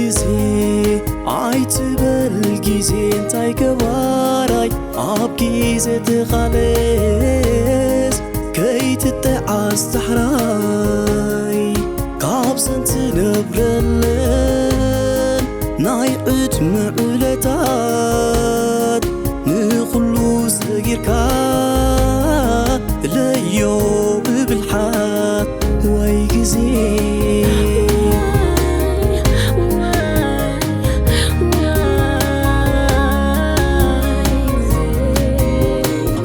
ግዜ ኣይትበል ግዜ እንታይ ገባራይ ኣብ ግዜ ትኻለስ ከይትጠዓስ ዳሕራይ ካብዘን ትነብረለን ናይ ዕድመ ዕለታት ንኹሉ ሰጊርካ ለዮ ብብልሓት ወይ ግዜ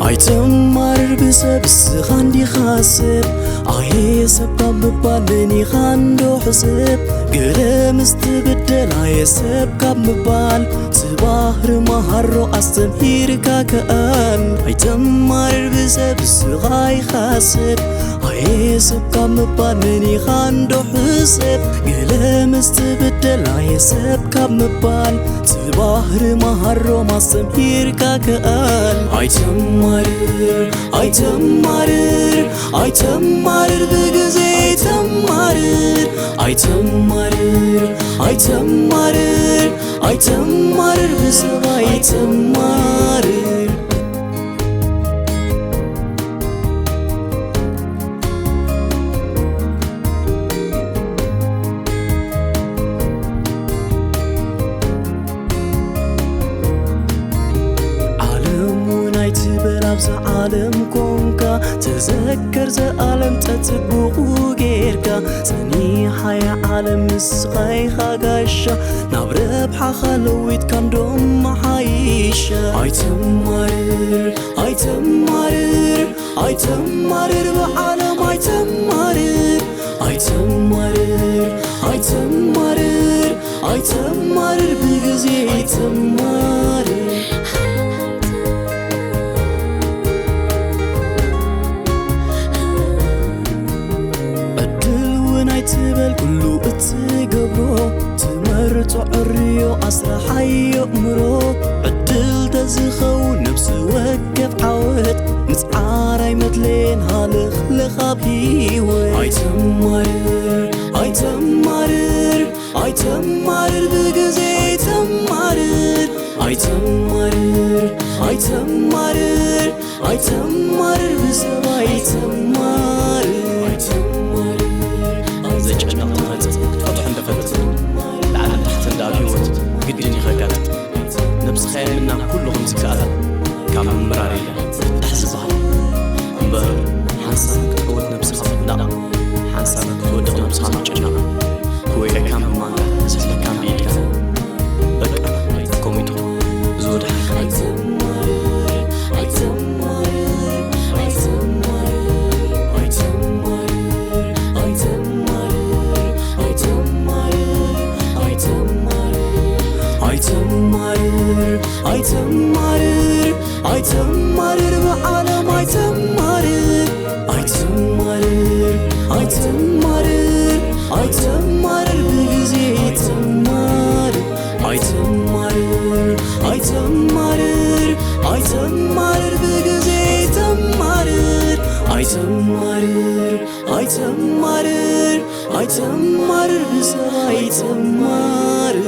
ኣይተማርር ብሰብ ስኻ እንዲኻ ሰብ ኣየ ሰብ ካብ ምባል ንኒኻ እንዶ ሕሰብ ገለ ምስ ትብደል ኣየ ሰብ ካብ ምባል ትባህሪ መሃሮ ኣስተምሂርካ ከኣል ኣይተማርር ብሰብ ስኻ ኢኻ ሰብ ኣየ ሰብ ካብ ምባል ንኒኻ እንዶ ሕሰብ ገለ ምስ ትብደል ኣየ ሰብ ካብ ምባል ትባህሪ መሃሮ ኣስተምሂርካ ከኣል ኣይተማርር ኣይተማርር ኣይተማርር ብግዜ ኣይተማርር ኣይተማርር ኣይተማርር ኣይተማርር ብሰብ ኣይተማርር ዓለም እውን ኣይትበል ኣብዛ ዓለም ኮንካ ተዘከር ዘኣለም ጠጥብቑ ጌርካ ጸኒሓያ ዓለም ንስኻ ኢኻ ጋሻ ናብ ረብሓኻ ለዊጥካ እንዶም መሓይሻ ኣይተማርር ኣይተማርር ኣይተማርር ብዓለም ኣይተማርር ኣይተማርር ኣይተማርር ኣይተማርር ብግዜ ኣይተማርር ዕድል እውን ኣይትበል ኩሉ እትገብሮ ትመርጾ ዕርዮ ኣስራሓዮ እምሮ ዕድል ተዝኸውን ነብሲ ወከፍ ዓወት ምጽዓር ኣይመድሌን ሃለኽለኽ ኣብ ህይወት ኣይተማርር ኣይተማርር ኣይተማርር ብግዜ ኣይተማርር ኣይተማርር ኣይተማርር ኣይተማርር ብሰብ ኣይተማርር ኣይተማርር ዘጨነቕ ትመጽእ ክትፈትሖ እንደፈለጥ ላዕልን ታሕትን ደኣ ኣብ ህይወት ግድን እዩ ከጋጥም ነብስኻ የምና ኩሉ ከም ዝከኣል ካብ ምምራር የለን ፍታሕ ዝበሃል እምበር ሓንሳብ ክትዕወት ነብስኻ ምፍዳቕ ሓንሳብ ክትወድቕ ነብስኻ ምጭናቕ ክወይረካን ብማንካ ክስሕለካን ብኢድካ በቃ ከምኡ ኢትኹን እዚ ወድሓንካ ኣይተማርር ኣይተማርር ኣይተማርር ብዓለም ኣይተማርር ኣይተማርር ኣይተማርር ኣይተማርር ብግዜ ኣይተማርር ኣይተማርር ኣይተማርር ኣይተማርር ብግዜ ኣይተማርር ኣይተማርር ኣይተማርር ኣይተማርር ብሰብ ኣይተማርር